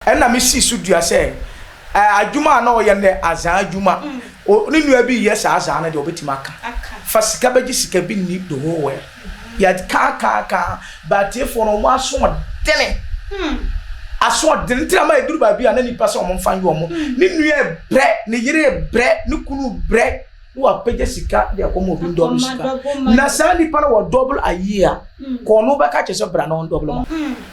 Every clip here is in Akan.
Ɛna me sii so dua sɛ adwuma a na ɔyɛ no dɛ azaa adwuma. Ne nua bi reyɛ saa azaa no deɛ ɔbɛtumi aka. Fa sika bɛgye sika bi nni the whole world. Yɛ ka ka ka but atiefoɔ no wɔn aso ɔdene. Aso ɔdene nti na ma ɛduru baabi a na nipa sɛ wɔn mfa nyɛ wɔn. Ne nua rebrɛ, ne yere rebrɛ, ne kunu rebrɛ. na wapagya sika de akɔma obi ndɔble sika na saa nipa no wɔ double ayi a kɔ ɔno bɛka kyerɛ sɛ bra na ɔndɔble ma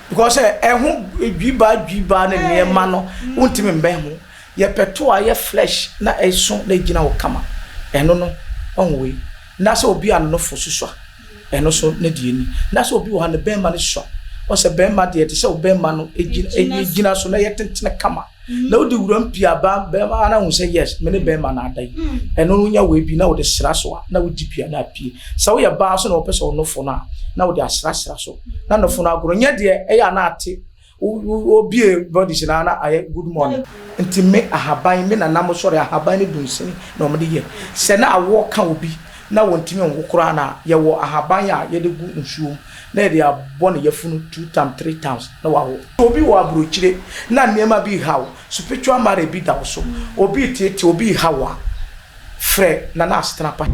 because ɛho dwibaa dwibaa ne nneɛma no wontumi mbɛn ho yɛpɛ to a yɛ flesh na ɛso na egyina hɔ kama ɛno no ɔho wei na sɛ obi a no fo susua ɛno so ne deɛ ni na sɛ obi wɔ ha ne bɛrima no sua ɔsɛ bɛrima deɛ te sɛ bɛrima no egyina so na ɛyɛ tentene kama. Na wode wuram pii aba bɛrima na hu sɛ yes me ne bɛrima na ada yi ɛno no nya wei bi na wode sra so a na wodi pii a na apue sɛ woyɛ baa so na wɔpɛ sɛ ɔnofo no a na wode asrasra so na nofo no agorɔ nyɛ deɛ ɛyɛ a na ate obie bodies na na ayɛ good morning nti me ahaban me nana mo sɔre ahaban ne dunsini na wɔde yɛ sɛ na awoɔ ka obi na wɔntumi nwo koraa na yɛwɔ ahaban a yɛde gu nsuom na yɛde abɔ ne yafunu two times three times na wawo. Obi wɔ aburokyire na nneɛma bi reha wo, spiritual marriage bi da wo so, obi reteetee, obi reha wo a, frɛ Nana Asetena Pa.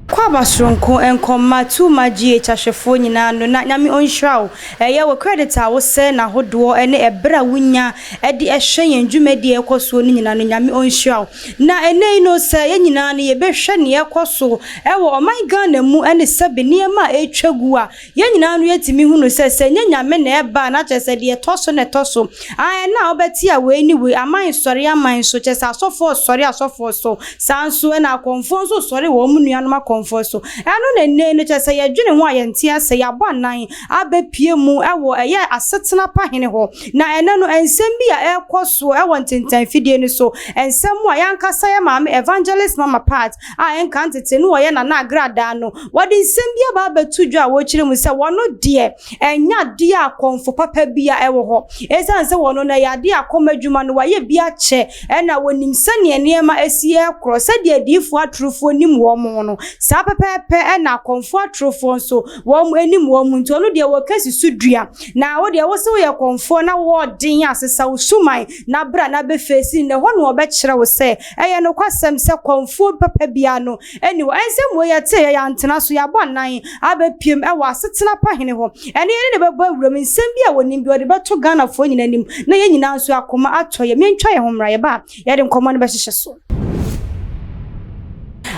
Kwaaba soronko nkɔ mma Tuma GH ahwɛfoɔ nyinaa no na Nyame ɔnhyira wo. Ɛyɛ wo credit a wo sɛ no ahodoɔ ne ɛberɛ a wo nya de hwɛ yɛn dwumadie a ɛkɔ soɔ no nyinaa no Nyame ɔnhyira wo. Na ɛnnɛ yi no, sɛ yɛn nyinaa no yɛbɛhwɛ nea ɛrekɔ so wɔ ɔman Ghana mu ne sɛbe nneɛma a ɛretwa gu a, yɛn nyinaa no yɛtumi hunu sɛ, sɛ ɛnyɛ Nyame na ɛba a, na kyerɛ sɛ deɛ ɛtɔ so na ɛtɔ so. Aane, ɛnnɛ a wobɛte a wei ne wei, aman resɔre aman so, kyerɛ sɛ asɔfoɔ resɔre asɔfoɔ so, saa nso na akɔmfoɔ nso resɔre wɔn nuanom akɔmfoɔ so. Ɛno na ɛnnɛ yi no, kyerɛ sɛ yɛdwene ho a yɛnte aseɛ, yɛabɔ anan abɛpue mu wɔ ɛyɛ asetena pa hene hɔ. Na ɛnnɛ no, nsɛm bi a ɛrekɔ so wɔ ntentan fidie no so, nsɛm a yɛn ankasa yɛn maame Evangelist Mama Pat a ɛnka ntete no ɔyɛ Nana Agradaa no, wɔde nsɛm bi aba abɛto dwa a wɔrekyerɛ mu sɛ wɔn deɛ ɛnyɛ adeɛ a akɔmfo papa biara wɔ hɔ. Ɛsiane sɛ wɔn no ɛyɛ adeɛ a akɔm adwuma no wɔayɛ bi akyɛ ɛna wɔnim sɛdeɛ nneɛma si rekorɔ, sɛdeɛ adiyifoɔ atorofoɔ nim wɔn no, saa pɛpɛɛpɛ na akɔmfoɔ atorofoɔ nso wɔn nim wɔn, nti ɔno deɛ wɔka si so dua. Na wo deɛ wose woyɛ kɔmfoɔ na wowɔ ɔden a, sesa wo suman na bra na bɛ face no, na ɛhɔ na wɔbɛkyerɛ wo sɛ ɛyɛ nokwasɛm sɛ kɔmfoɔ papa biara no nni hɔ. Ɛnsɛ mmue yɛtee yɛ yɛantena so, yɛabɔ anan abɛpiem wɔ asetena pa hene hɔ. Ɛne yɛne no bɛbɔ awuram, nsɛm bi a wɔnim bi ɔde bɛto Ghanafoɔ nyinaa anim na yɛn nyinaa nso akoma atɔ yɛn. Yɛntwa yɛn ho mmra, yɛba a yɛde nkɔmmɔ no bɛhyehyɛ so.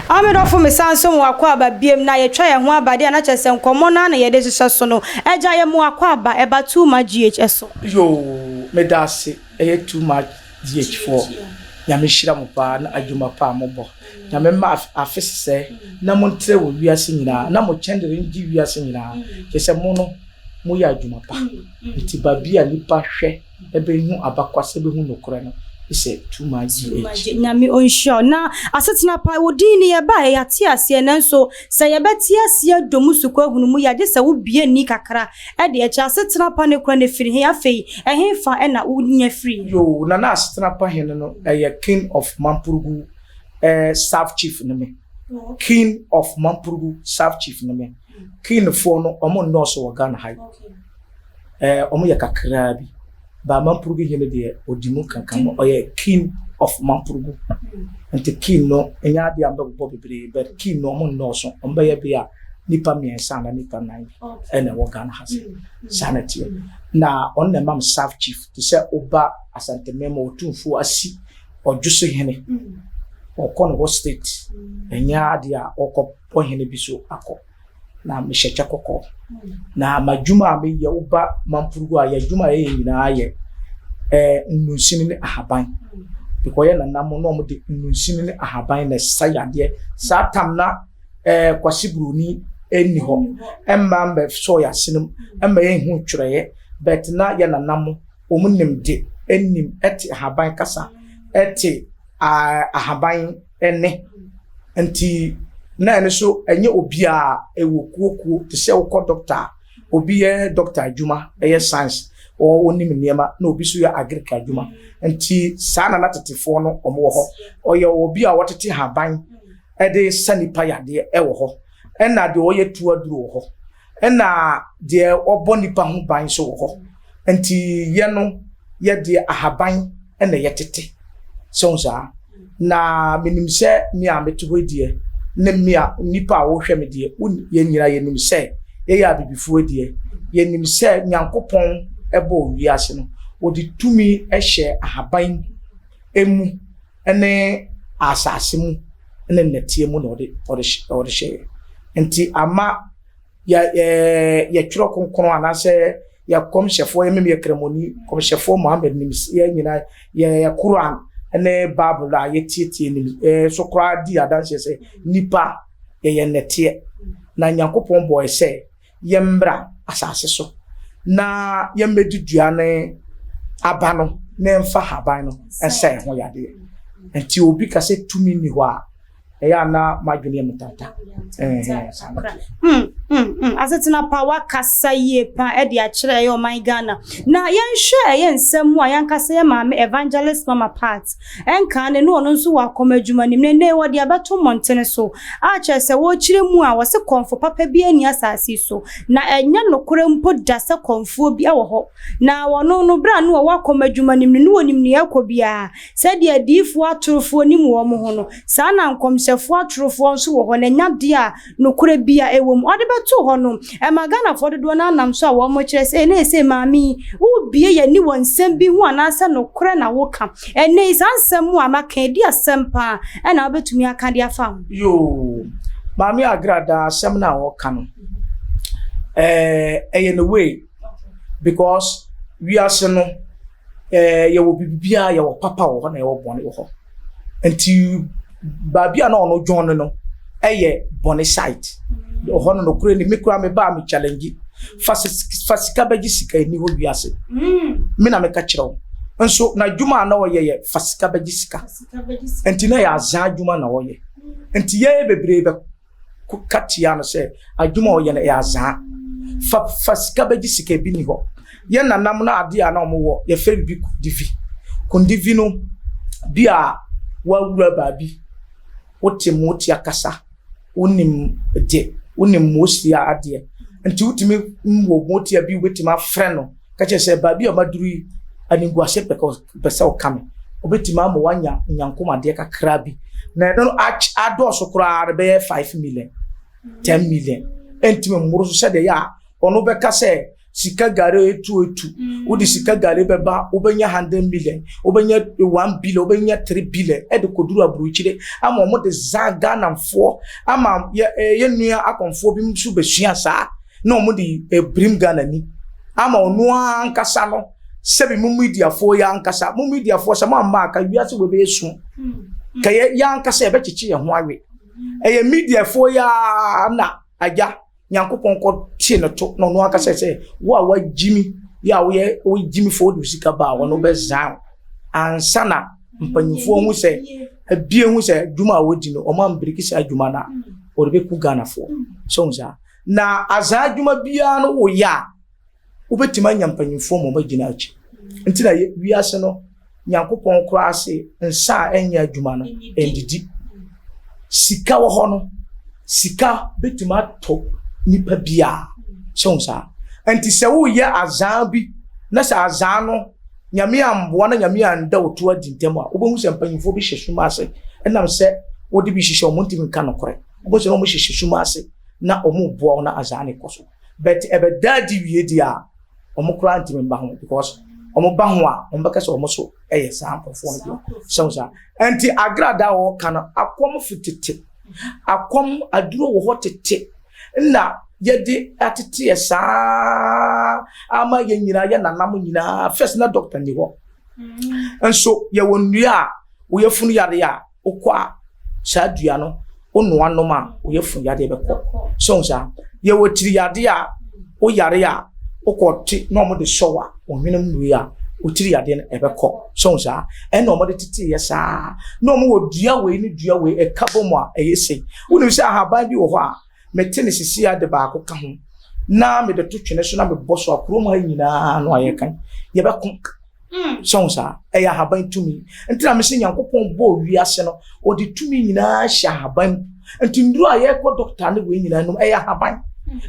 Ame dɔfo mesan nso mo akwaaba biom na yɛtwa yɛn ho aba deɛ na kyerɛ sɛ nkɔmmɔ no ara na yɛde hyehyɛ so no agya yɛ mo akwaaba ɛba too much GH so. Yoo medaase ɛyɛ too much GH foɔ nyame nhyira mo paa na adwuma pa a mo bɔ nyame mma afe sesɛɛ na mo ntrɛ wɔ wiase nyinaa na mo kyɛndere ngye wiase nyinaa kyerɛ sɛ mo no mo yɛ adwuma pa nti baabi a nipa hwɛ bɛhu abakwasɛ bɛhu nokorɛ no sɛ too much GH. Nyame ɔnhyira wo na asetena pa wo din no yɛbaeɛ yɛate aseɛ nanso sɛ yɛbɛte aseɛ adɔ mu sukuu ahunu mu yɛ agye sɛ wo bue ani kakra de ɛkyɛ asetena pa no kora no firi he afei ɛhefa na wo nya firi. Yoo Nana asetena pa hene no ɛyɛ king of mampurugu eh south chief ne me king of mampurugu south chief ne me king foɔ no ɔmo nnɔɔso wɔ Ghana ha yi. Eh, wɔn yɛ kakraa bi. Ba Mampurugu hene deɛ, ɔdi mu kankan. Ɔyɛ king of Mampurugu. Nti king no, ɛnyɛ adeɛ a mbɛbobɔ bebree, but king no wɔn nnɔɔso. Wɔn bɛyɛ bi a nipa mmiɛnsa anaa nipa nnan bi ɛna ɛwɔ Ghana ha se. Saa na ɛteɛ. Na ɔno na ɛma me south chief. Te sɛ woba Asante mu Otumfoɔ asi Ɔdwoso hene. Ɔkɔ no hɔ state. Ɛnyɛ adeɛ a ɔkɔ bɔ hene bi so akɔ. na mehyɛ kyɛ kɔkɔɔ. Na m'adwuma a meyɛ, woba Mampurugu a, yɛn adwuma a yɛyɛ nyinaa yɛ ɛɛ nnunsini ne ahaban. Because yɛn nananom na wɔde nnunsini ne ahaban na ɛsa yadeɛ. Saa tam na ɛɛ Kwasi Buroni nni hɔ. Ɛmma mmɛsɔɔ yɛn asenem, ɛmma yɛnhu twerɛeɛ. But na yɛn nananom, wɔn nim de, nim, ɛte ahaban kasa, ɛte ahaban nne. Nti na ɛno nso ɛnyɛ obiara, ɛwɔ kuo kuo te sɛ wokɔ dɔkta a, obi yɛ dɔkta adwuma, ɛyɛ science, ɔnim nneɛma, na obi nso yɛ agric adwuma. Nti saa na na tetefoɔ no wɔn wɔ hɔ. Ɔyɛ obi a wɔtete haban de sa nipa yadeɛ wɔ hɔ, ɛna deɛ ɔyɛ tu aduro wɔ hɔ, ɛna deɛ ɔbɔ nipa ho ban nso wɔ hɔ. Nti yɛ no yɛ deɛ ahaban na yɛtete. Sɛ wohu saa? Na menim sɛ me a mete hɔ yi deɛ, ne me a nnipa a wɔhwɛ me deɛ, yɛn nyinaa yɛnim sɛ yɛyɛ abibifoɔ deɛ, yɛnim sɛ Nyankopɔn bɔɔ wiase no, ɔde tumi hyɛɛ ahaban mu ne asase mu ne nnɛteɛ mu na ɔde ɔde ɔde hyɛeɛ. Nti ama yɛ yɛ yɛ twerɛ kronkron anaasɛ yɛ kɔmhyɛfoɔ yɛ mem yɛ kramoni kɔmhyɛfoɔ Muhammad nim yɛ nyinaa yɛ yɛ Quran ne Bible a yɛtietie nim yɛ so koraa di adanseɛ sɛ nipa yɛyɛ nnɛteɛ na Nyankopɔn bɔɔ yɛ sɛ yɛmmra asase so na yɛmmɛdi dua ne aba no na ɛmfa haban no nsa yɛn ho yadeɛ. Nti obi ka sɛ tumi nni hɔ a, ɛyɛ a na m'adwene yɛ me tata. Hmm, hmm, hmm. Asetena pa wakasa yie pa de akyerɛ ɛyɛ ɔman Ghana. Na yɛnhwɛ ɛyɛ nsɛm mu a yɛankasa yɛ maame Evangelist Mama Pat ɛnkaa ne ne ɔno nso wɔ akɔm adwuma nim na nnɛ wɔde abɛto mmɔntene so a kyerɛ sɛ wɔrekyerɛ mu a wɔse kɔmfo papa bi ani asase yi so na ɛnyɛ nokorɛ mpo da sɛ kɔmfoɔ bi wɔ hɔ na wɔno no berɛ a ne wɔwɔ akɔm adwuma nim no ne wɔnim nea ɛkɔ biara Sɛdeɛ adiyifoɔ atorofoɔ nim wɔn ho no, saa na nkɔmhyɛfoɔ atorofoɔ nso wɔ hɔ, na ɛnyɛ adeɛ a nokorɛ biara wɔ mu. Ɔde bɛtoo hɔ no, ɛmaa Ghanafoɔ dodoɔ no ara nam so a wɔkyerɛ sɛ, Ei, na ɛsei maame yi, worebue yɛn ani wɔ nsɛm bi ho anaasɛ nokorɛ na woka? Ɛnnɛ yi, saa nsɛm a maka yi, ɛdi asɛm pa ara na wobɛtumi aka de afa ho? Yoo, Maame Agradaa asɛm no a ɔreka no, ɛɛ, ɛyɛ ne way because wiase no, ɛɛ yɛwɔ biribiara, yɛwɔ papa wɔ hɔ na yɛwɔ bɔne wɔ hɔ. Nti baabi a na ɔno dwɔn no no ɛyɛ bɔne site. Ɔhɔ no nokorɛ ni, me koraa me baa me challenge. Fa fa sika bɛgye sika ɛni hɔ wiase. Me na meka kyerɛ wo. Nso n'adwuma a na ɔyɛ yɛ fa sika bɛgye sika. Nti na yɛ azaa adwuma na ɔyɛ. Nti yɛyɛ bebree bɛ ka tia no sɛ adwuma a ɔyɛ no ɛyɛ azaa. Fa fa sika bɛgye sika ebi ni hɔ. Yɛn nanam no adeɛ a na wɔwɔ yɛfrɛ biribi kundivi. Kundivi no bi a wawura baabi wote motia kasa wonim de wonim mosia adeɛ nti wotumi wɔ motia bi wobɛtumi afrɛ no ka kyerɛ sɛ baabi a maduru yi animguase pɛ sɛ ɔka me. Obetumi ama wanya nyankom adeɛ kakra bi. Na ɛno no adɔɔso koraa no bɛyɛ 5 million, 10 million. Ɛntumi mmoro so sɛdeɛ ɛyɛ a ɔno bɛka sɛ sika gare etu etu. Wode sika gare bɛba wobɛnya 100 million, wobɛnya 1 billion, wobɛnya 3 billion ɛde kɔduru aburokyire ama wɔn de za Ghanafoɔ ama yɛ yɛ nua akɔmfoɔ bi nso bɛsua saa na wɔn de ebirim Ghana ni ama ɔno ankasa no sɛbi mo mediafoɔ yɛ ankasa mo mediafoɔ sɛ mo amma aka wiase wɔ bɛyɛ sum ka yɛ yɛ ankasa yɛbɛkyekye yɛn ho awe ɛyɛ mediafoɔ yɛ na agya nyankopɔn kɔ tie no to na ɔno ankasa sɛ wo a wagyimi yɛ a woyɛ wogyimifoɔ wode sika ba a ɔno bɛzan ansa na mpanyinfoɔ hu sɛ ebie hu sɛ adwuma a wɔdi no ɔmo ambiriki saa adwuma no a wɔde bɛku Ghanafoɔ so hu saa na azaa adwuma biara no woyɛ a wobɛtumi anya mpanyimfoɔ ma wɔagyina akyi. Nti na wiase no, Nyankopɔn koraa se nsa a ɛnyɛ adwuma no, ɛndidi. Sika wɔ hɔ no, sika bɛtumi atɔ nipa biara. Sɛ wo saa. Nti sɛ woyɛ azaa bi, na sɛ azaa no, Nyame amboa na Nyame anda wo to adi ntɛm a, wobɛhu sɛ mpanyimfoɔ bi hyɛ sum ase, ɛnam sɛ wode bi hyehyɛ wɔn ntumi nka nokorɛ. Wobɛhu sɛ na wɔhyehyɛ sum ase na wɔreboa wo na azaa no kɔ so. But ɛbɛda adi wie deɛ a, wɔn koraa ntumi mba ho because wɔn ba ho a, wɔn bɛka sɛ wɔn so yɛ saa nkurɔfoɔ no bi. Sɛ wɔn saa. Nti agradaa a wɔka no, akɔm fi tete. Akɔm aduro wɔ hɔ tete na yɛde atete yɛ saa ama yɛn nyinaa yɛ nanam nyinaa. First na doctor ni hɔ. Nso yɛwɔ nnua a woyɛ funu yare a Wokɔ a, saa dua no, wonoa nom a, wo yafunu yadeɛ bɛkɔ. So wohu saa? Yɛwɔ tiri yadeɛ a, woyare a, wokɔ te na wɔde sɔ wo a, wo hwenem wei a, wo tiri yadeɛ no ɛbɛkɔ. So wohu saa? Ɛna wɔde teteeɛ saa. Na wɔwɔ dua wei ne dua wei ɛka bɔ mu a, ɛyɛ sei. Wonim sɛ ahaban bi wɔ hɔ a, mete ne sisi a de baako ka ho na mede to twene so na mebɔ so a, kurom ha nyinaa no a yɛkan, yɛbɛko. Sɛ wo saa, ɛyɛ ahaban tumi. Nti na mese Nyankopɔn bɔɔ wiase no, ɔde tumi nyinaa hyɛ ahaban mu. Nti nnuro a yɛkɔ dɔkta ne wei nyinaa nom, ɛyɛ ahaban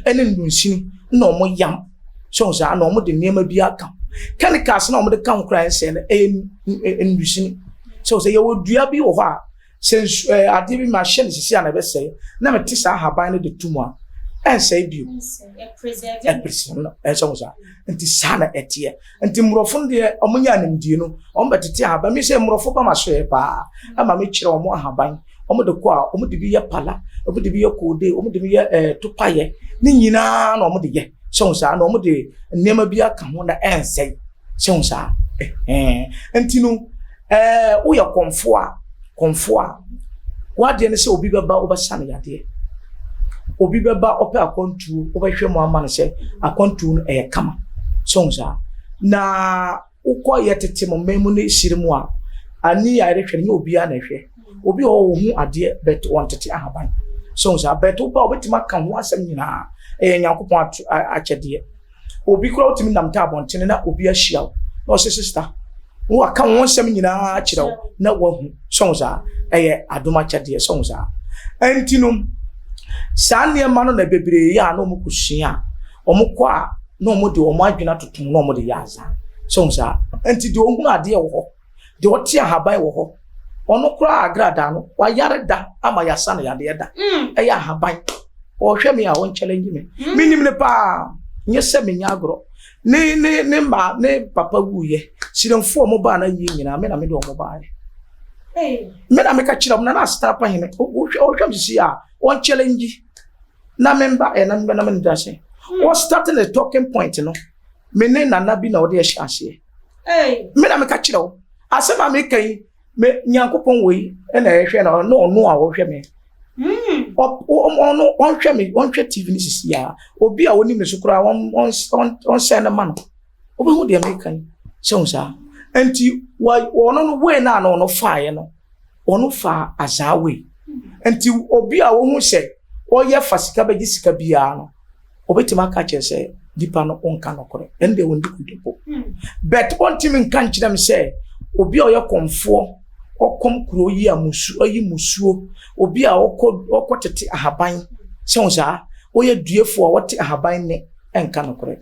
ɛne nnunsini na ɔmo yam. Sɛ wo saa, na ɔmo de nneɛma bi aka ho. Chemicals na wɔde ka ho koraa ɛnsɛe no, ɛyɛ nnusini. Sɛ sɛ yɛwɔ dua bi wɔ hɔ a, sɛ nsu ɛɛ adeɛ bi ma hyɛ no sisi a na ɛbɛsɛe, na mete saa ahaban no de to mu a, ɛnsɛe bio. Ɛpreserve no, ɛnsɛ ho saa. Nti saa na ɛteɛ. Nti mmorɔfo no deɛ, wɔn nyɛ animdie no, wɔn bɛtete ahaban. Mi sɛ mmorɔfo ba ma so yɛ paa, ɛma mi kyerɛ wɔn ahaban. Wɔn de kɔ a, wɔn de bi yɛ pala, wɔn de bi yɛ koode, wɔn de bi yɛ ɛɛ topayɛ. Ne nyinaa na wɔn de yɛ. Sɛ ho saa na wɔn de nneɛma bi aka ho na ɛnsɛe. Sɛ ho saa. Ɛhɛn. Nti no, ɛɛ woyɛ kɔmfo a, kɔmfo a, w'adeɛ ne sɛ obi bɛba wobɛsa no yadeɛ. Obi bɛba ɔpɛ akwantuo, wobɛhwɛ mu ama no sɛ akwantuo no ɛyɛ kama. Sɛ ho saa. Na wokɔ yɛ tete mo mman mu ne hyire mu a, ani a yɛde hwɛ no nyɛ obiara na ɛhwɛ. Obi wɔ hɔ ɔhu adeɛ but ɔntete ahaban. Sɛ ho saa. But woba a wobɛtumi aka ho asɛm nyinaa. Ɛyɛ Nyankopɔn akyɛdeɛ. Obi koraa wotumi nam ta abɔntene na obi ahyia wo na ɔsɛ sista na waka wɔn nsɛm nyinaa akyerɛ wo na wahu sɛ wo saa ɛyɛ adom akyɛdeɛ sɛ wo saa. Ɛnti no saa nneɛma no na bebree yɛ a na wɔn kɔsua a wɔn kɔ a na wɔn de wɔn adwene atoto na wɔn de yɛ adza sɛ wo saa. Ɛnti deɛ ɔhunu adeɛ wɔ hɔ, deɛ ɔte ahaban wɔ hɔ, ɔno koraa agradaa no wayare da ama yɛasa no yadeɛ da. Ɛyɛ ahaban. Ɔhwɛ me a ɔnchallenge me. Mm. Menim no paa. Nyɛ sɛ menya agorɔ. Ne ne ne ma ne papa wuyɛ. Siremfoɔ ɔmo baa na yie nyinaa me na me de ɔmo baayɛ. Me na meka kyerɛ ɔmo na na asetena pa hene. Ɔhwɛ ɔhwɛ me sisi a ɔnchallenge na me mba ɛ na me na me nda ase. Wɔ start ne talking point no. Me ne nana bi na ɔde ɛhyɛ aseɛ. Me na meka kyerɛ wo. Asɛm a meka yi Me Nyankopɔn wei na ɛhwɛ na ɔno ɔno a ɔhwɛ me. Hmm. Ɔno ɔnhwɛ me ɔnhwɛ TV ne sisi a obi a onim ne so koraa ɔnsɛn no ma no. Wobɛhu deɛ meka yi sɛ wo saa. Nti ɔno no wei no a na ɔno faeɛ no ɔno faa azaa wei. Nti obi a wohu sɛ ɔyɛ fa sika bɛgye sika biara no Obetumi aka akyerɛ sɛ nipa no ɔnka nokorɛ, ɛno deɛ ɔndi kontompo. But ɔntumi nka nkyerɛ me sɛ obi a ɔyɛ kɔmfoɔ, ɔkɔm kuro yi a musu, ayi musuo, obi a ɔkɔ ɔkɔ tete ahaban, sɛ wo saa, ɔyɛ duefoɔ a ɔte ahaban ne ɛnka nokorɛ.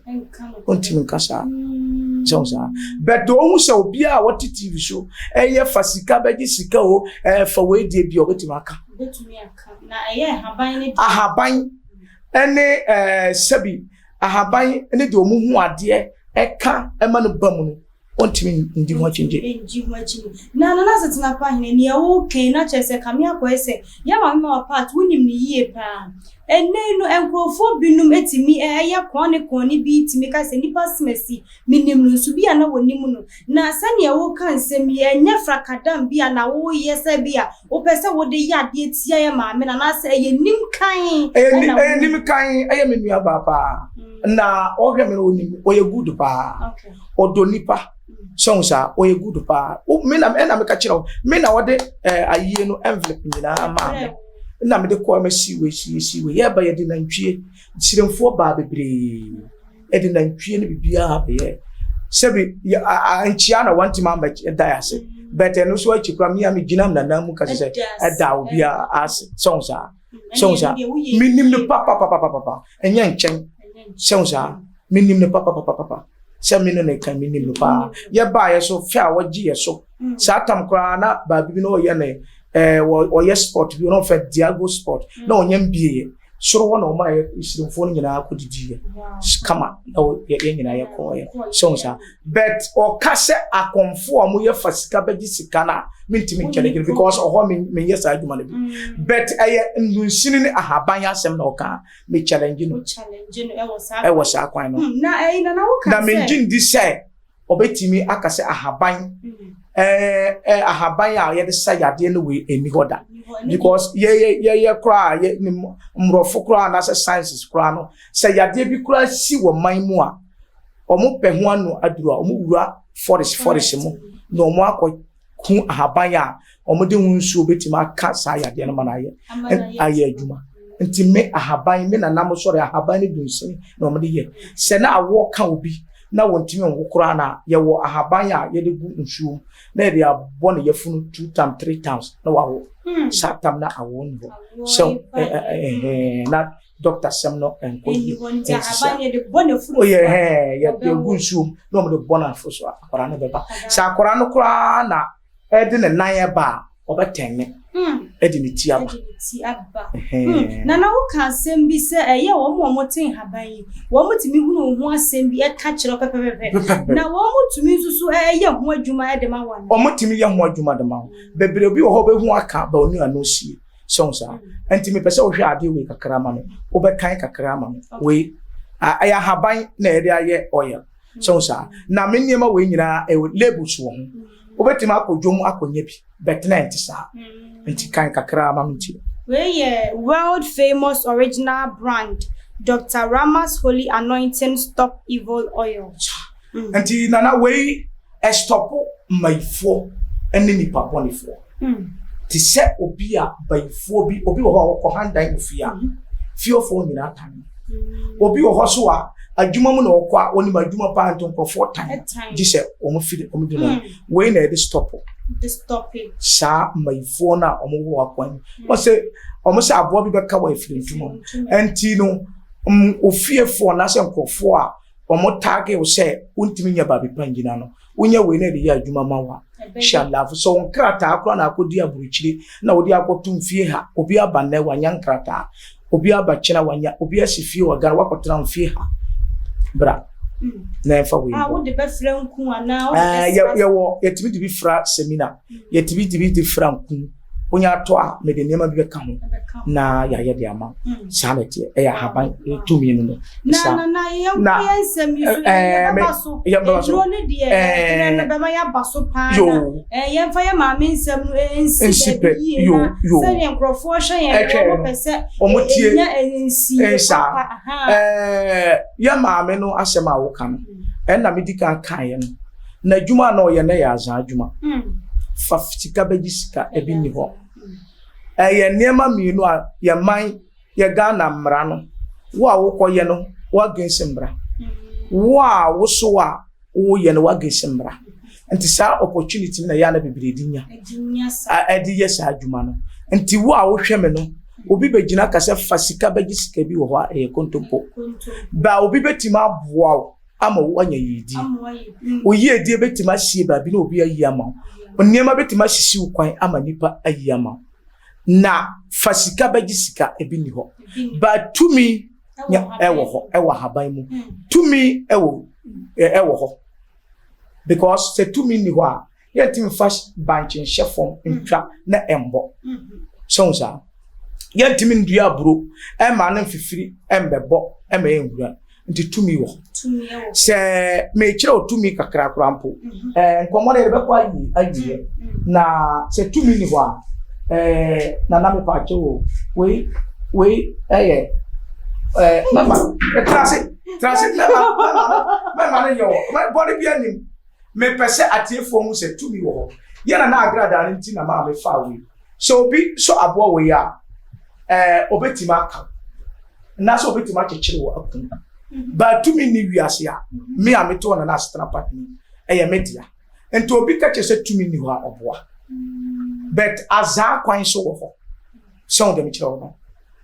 Ɔntumi nka saa. Sɛ wo saa. But ɔhu sɛ obi a ɔte TV so ɛyɛ fa sika bɛgye sika o, ɛfa wei deɛ bi a ɔbɛtumi aka. Ahaban. ne ɛɛ sɛbi ahaban ne deɛ wɔn hu adeɛ ɛka ɛma no ba mu no wɔntumi ndi ho akyinnye. Ndi ho akyinnye. Na Nana Asetena Pa Hene, nea woka yi na kyerɛ sɛ kame akɔyɛ sɛ yɛn maame Mama Pat wonim no yie paa. Ɛnnɛ yi no nkurɔfoɔ binom tumi yɛ kɔɔne kɔɔne bi tumi ka sɛ nnipa asemasi Menim no nso, bi a na wɔnim no. Na sɛdeɛ woreka nsɛm yi, ɛnyɛ frakadam bi a na woreyɛ sɛ bi a wopɛ sɛ wode yɛ adeɛ tia yɛn maame no, anaasɛ ɛyɛ nim kann na wonim? Ɛyɛ nim kann, ɛyɛ me nuabaa paa. Na ɔhwɛ me no, ɔnim me, ɔyɛ good paa. Ɔdɔ nipa. Sɛ wohu saa, ɔyɛ good paa. Me na, ɛna meka kyerɛ wo, me na ɔde ayie no envelope nyinaa maa me. Ɛna mede kɔɔ, mɛsi wei, si wei, si wei. Yɛreba yɛde nantwie, Siremfoɔ baa bebree. ɛde nantwie ne biribiara bɛyɛ sɛbi nkyia na wantumi ama ɛda yɛ ase bɛt ɛno nso akyi kora mea megyina nana mu kasa sɛ ɛda obiara ase sɛ wo saa sɛ wo saa menim no papapapapapa ɛnyɛ nkyɛn sɛ wo saa menim no papapapapa sɛ me ne ne ka menim no paa yɛbaeɛ so fɛ a wɔgye yɛ so saa tam koraa na baabi bi na ɔyɛ ne ɛɛ ɔyɛ sport bi ɔno ɔfɛ diago sport na ɔnyɛ mbieɛ Soro hɔ na wɔma yɛ Israelfoɔ no nyinaa kɔdidiiɛ kama na yɛn nyinaa yɛkɔɔeɛ sɛ wo saa but ɔka sɛ akɔmfoɔ a wɔyɛ fa sika bɛgye sika no a mentumi nkyɛne gyene because ɔhɔ menyɛ saa adwuma no bi mm. but ɛyɛ nnunsini ne ahaban asɛm na ɔka me challenge no ɛwɔ saa kwan no hmm, na mengye ndi sɛ Ɔbɛtumi aka sɛ ahaban ɛɛ ɛ ahaban a yɛde sa yadeɛ no wei ɛnni hɔ da because yɛyɛ yɛyɛ koraa yɛ ne mmorɔfo koraa anaasɛ sciences koraa no sɛ yadeɛ bi koraa si wɔ man mu a wɔn pɛ ho ano aduru a wɔn wura forest forest mu na wɔn akɔ hu ahaban a wɔde ho nsuo bɛtumi aka saa yadeɛ no ma no ayɛ ayɛ adwuma nti me ahaban me nana mo sɔre ahaban no dunsini na wɔde yɛ sɛ na awoɔ ka obi na wɔntumi nwo koraa na yɛwɔ ahaban a yɛde gu nsuo mu na yɛde abɔ ne yafunu two times three times na wawo hmm. saa tam na awoɔ ni hɔ sɛ ɛɛ na. Doctor sɛm no nkɔ yie. Nti oyɛ hɛn yɛgu nsuom na wɔde bɔ no aforo so a akwadaa no bɛba. Sɛ akwadaa no koraa na ɛde ne nan ɛba a ɔbɛtɛn ne ɛde ne ti aba. Na na woka asɛm bi sɛ ɛyɛ wɔn a wɔte nhaban yi wɔn tumi hunu ho asɛm bi ɛka kyerɛ pɛpɛpɛpɛ na wɔn tumi nso so ɛyɛ ho adwuma de ma wɔn. Wɔn tumi yɛ ho adwuma de ma wɔn. Bebree bi wɔ hɔ bɛhu aka ba onu ano sie. Sɛ wo saa. Nti mepɛ sɛ wohwɛ adeɛ wei kakra ma me. Wobɛkan kakra ama me. Wei, ɛyɛ ahaban na yɛde ayɛ oil. Sɛ wo saa. Na me nneɛma wei nyinaa ɛwɔ labels wɔ ho. Wobɛtumi akɔ dwom akɔnya bi, but na ɛnte saa. Nti kan kakra ma me nti. Wei yɛ world famous original brand Doctor Rama's Holy Anointing Stop Evil Oil. Nti Nana wei ɛstɔpo mmayifoɔ ne nipa bɔnefoɔ. Te sɛ obi a bayifoɔ bi, obi wɔ hɔ a ɔkɔ handan wɔ fie a, fiefoɔ nyinaa tan no. Obi wɔ hɔ so a adwuma mu na ɔkɔ a onim adwuma paa nti nkurɔfoɔ tan no gye sɛ wɔn firi wɔn di no. Wei na yɛde stɔpo saa mmayifoɔ no a wɔn wɔ akwan mu. Wɔn sɛ wɔn sɛ aboa bi bɛka wɔ afiri ntoma mu. Nti no ofiefoɔ anaasɛ nkurɔfoɔ a wɔn taage wo sɛ wontumi nyɛ baabi pa ngyina no, wonya wei na ɛde yɛ adwuma ma wo a, hyɛ alaafo. Sɛ wo nkrataa koraa na akɔdi aburokyire na wode akɔto mfie ha, obi aba nnɛ wanya nkrataa, obi aba kyena wanya, obi asi fie wɔ Ghana wakɔtena mfie ha, bra na ɛmfa wei mbɔ. Wode bɛfra nku anaa wode bɛsra? Yɛwɔ, yɛtumi de bi fra semina, yɛtumi de bi de fra nku. Wonya atɔ a, mede nneɛma bi bɛka ho na yɛayɛ de ama wo. Hmm. Saa na ɛteɛ. Ɛyɛ ahaban tumi no no. Na na na yɛnkɔ yɛn nsɛm yi so yɛbɛba so. Eduro ne deɛ ɛdurɛ no bɛma yɛaba so paa na yɛmfa yɛ maame nsɛm no nsi baabi yie na sɛdeɛ nkurɔfoɔ hwɛ yɛn wɔn pɛ sɛ ɛnya nsi papa. Yɛ maame no asɛm a woka no ɛna medi kan kaeɛ no. N'adwuma a na ɔyɛ no yɛ azaa adwuma. Fa sika bɛgye sika, ebi nni hɔ. Ɛyɛ nneɛma mmienu a yɛn man, yɛ Ghana mmara no, wo a wokɔyɛ no, wo against mmara. Wo a woso a woyɛ no, wo against mmara. Nti saa opportunity no na ɛyɛ a na bebree de nya, ɛde yɛ saa adwuma no. Nti wo a wohwɛ me no, obi bɛgyina ka sɛ fa sika bɛgye sika bi wɔ hɔ a, ɛyɛ kontompo. Ba obi bɛtumi aboa wo. ama woanya yiedie. Wo yiedie bɛtumi asie baabi na obi ayi ama wo. Nneɛma bɛtumi asisi wo kwan ama nnipa ayi ama wo. Na fa sika bɛgye sika, ebi nni hɔ. Ba tumi ɛwɔ hɔ, ɛwɔ ahaban mu. Tumi ɛwɔ ɛwɔ hɔ. Because sɛ tumi nni hɔ a, Yɛntumi mfa bankye nhyɛ fam ntwa na ɛmbɔ. Sɛ wo saa. Yɛntumi ndua aburo ɛma no mfifiri ɛmbɛbɔ ɛma ɛnhura. Nti tumi wɔ hɔ. Sɛ mekyerɛ wo tumi kakra koraa mpo, ɛɛ nkɔmmɔ no yɛde bɛkɔ awie awieɛ. Na sɛ tumi ni hɔ a, ɛɛ nana mepaakyɛ o, wei wei ɛyɛ ɛɛ mɛma ɛtra ase tra ase mɛma mɛma mɛma no yɛ wɔ bɔne bi anim. Mepɛ sɛ atiefoɔ hu sɛ tumi wɔ hɔ. Yɛ na na agradaa no nti na maa mefaa wei. Sɛ obi sɔ aboa wei a, ɛɛ obetumi aka wo. Anaasɛ obetumi akyekyere wo akum. Baa tumi nni wiase a, me a mete hɔ na na asetena pa ni, ɛyɛ me dea. Nti obi ka kyerɛ sɛ tumi nni hɔ a, ɔboa. But azaa kwan so wɔ hɔ. Sɛ wo deɛ mekyerɛ wo no.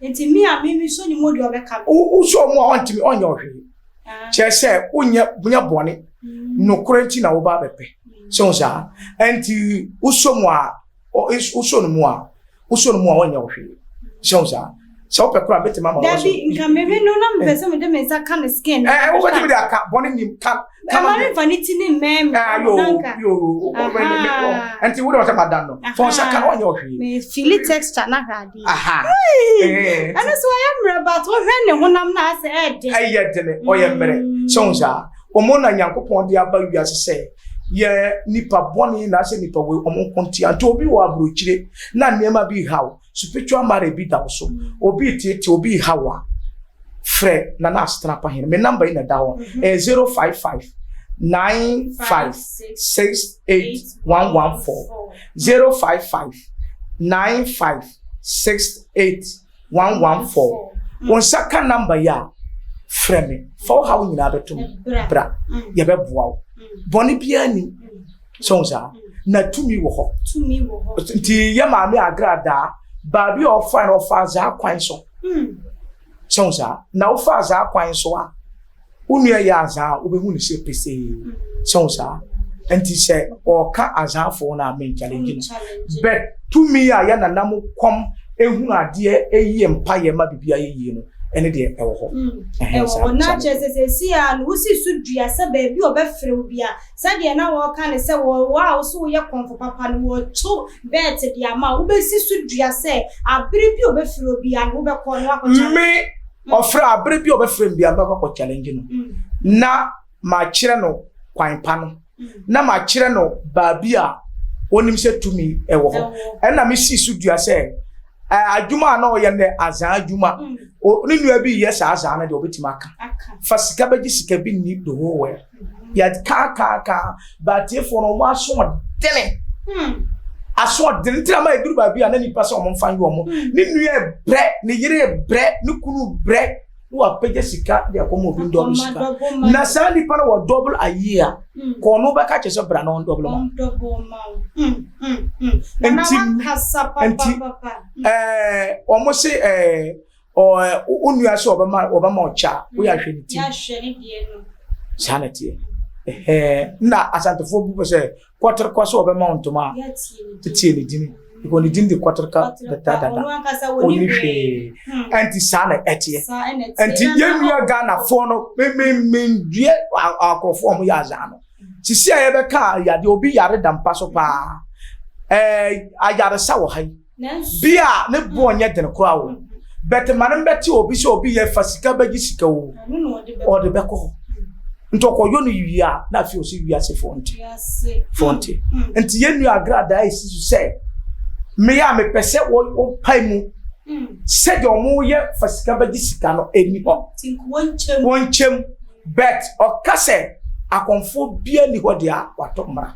Nti me a me me sɔ ne mu deɛ ɔbɛka me. Wo sɔ mu a ɔntumi ɔnyɛ ɔhwee. Ah. Kyerɛ sɛ wonyɛ nyɛ bɔne. Mm. Nokorɛ nti na woba abɛpɛ. Sɛ wo saa. Nti wosɔ mu a wosɔ no mu a wosɔ no mu a ɔnyɛ ɔhwee. Sɛ wo saa. Sɛ wopɛ koraa mɛtumi ama wɔsɔ. Dabi nka meme no na mepɛ sɛ mede me nsa ka ne skin. Ɛɛ wobɛtumi de aka bɔne nim ka Ɛma ne nfa ne ti ne mmɛn mi. Ah, yo, yo, nti wo de ɔsɛ madan no. Fɔn nsa ka ɔnyɛ ɔhwee. Me fili texture na hwɛ adeɛ. Aha. Ɛno so ɔyɛ mmerɛ but wohwɛ ne honam na asɛ ɛɛden. Ɛyɛ dene, ɔyɛ mmerɛ. Sɛ wo saa, wɔn na Nyankopɔn de aba wiase sɛ yɛ nipa bɔne na asɛ nipa wei wɔn nko ntia. Nti obi wɔ aburokyire na nneɛma bi haw. Spiritual marriage bi da wo so, obi reteetee, obi reha wo a, frɛ Nana Asetena Pa Hene. Me number yi na ɛda hɔ. Mhm. Ɛyɛ 055 95 68 114. 055 95 68 114. Wo nsa ka number yi a, frɛ me. Fa wo haw nyinaa bɛto mu. Bra. Mm. Yɛbɛboa wo. Mm. Bɔne biara nim. Sɛ wo saa. Na tumi wɔ hɔ. Tumi wɔ hɔ. Nti yɛ maame agradaa baabi a ɔfa no ɔfa azaa kwan so. Hmm. Sɛ wo saa na wofa saa kwan so a, wo nua yɛ azaa a, wobɛhu no sɛ pesee. Sɛ wo saa nti sɛ ɔka azaafoɔ no a, men challenge no. But tumi a yɛ nanam kɔm ehunu adeɛ eyi mpaeɛ ma biribi ayɛ yie no, ɛne deɛ ɛwɔ hɔ. Ɛwɔ hɔ na kyerɛ sɛ seesei a no wosi so dua sɛ baabi a ɔbɛfrɛ wo bia, sɛdeɛ na wɔka no sɛ wɔ wɔ a wo so woyɛ kɔmfo papa no wɔto bɛɛte de ama wo, wobɛsi so dua sɛ abere bi a ɔbɛfrɛ wo bia no wobɛkɔ na woakɔ challenge. Me ɔfrɛ abere bi a ɔbɛfrɛ me bia mɛkɔ akɔ challenge no na makyerɛ no kwan pa no na makyerɛ no baabi a onim sɛ tumi ɛwɔ hɔ. Ɛna mesi so dua sɛ adwuma a na ɔyɛ no azaa adwuma, ne nua bi yɛ saa azaa no deɛ ɔbɛtumi aka fa sika bɛgye sika bi nni the whole world. Yɛ kaa kaa kaa baatiefoɔ no wɔn aso ɔdene, aso ɔdene nti na ma eduru baabi a na nipa sɛ wɔn mfa nyɛ wɔn. Ne nua brɛ, ne yere brɛ, ne kunu brɛ, na wapagya sika de akɔma obi ndɔbolo sika, na saa nipa no wɔ dɔbolo ayi a kɔɔ no bɛka kyerɛ sɛ bra na ɔndɔbolo ma. Nti nti ɛɛ wɔn se ɛɛ ɔɛ wo nua sɛ ɔbɛma ɔbɛma ɔkyɛ a woyɛ ahwɛ ne ti saa na teɛ. Ɛhɛn na Asantefoɔ bu pɛ sɛ kɔtereka sɛ ɔbɛma wo ntoma a, tie ne dini because ne dini de kɔtereka dada dada ɔnni hwee. Ɛnti saa na ɛteɛ. Ɛnti yɛn nua Ghanafoɔ no mendue akorɔfoɔ a wɔyɛ azaa no. Sisi a yɛbɛka yadeɛ, obi yare da mpa so paa, ɛɛ ayaresa wɔ ha yi bi a ne boɔ nyɛ den koraa o, but ma no mbɛte obi sɛ obi yɛ fa sika bɛgye sika o, ɔde bɛkɔ hɔ. Nti ɔkɔyɔ no wie a, na afei ɔsɛ wiase foɔ nte foɔ nte. Nti yɛn nua agradaa esi so sɛ mmea a mepɛ sɛ wɔpae mu sɛdeɛ wɔn yɛ fa sika bɛgye sika no ɛni hɔ, wɔn nkyɛm. But ɔka sɛ akɔmfoɔ biara nni hɔ deɛ a, wato mmara.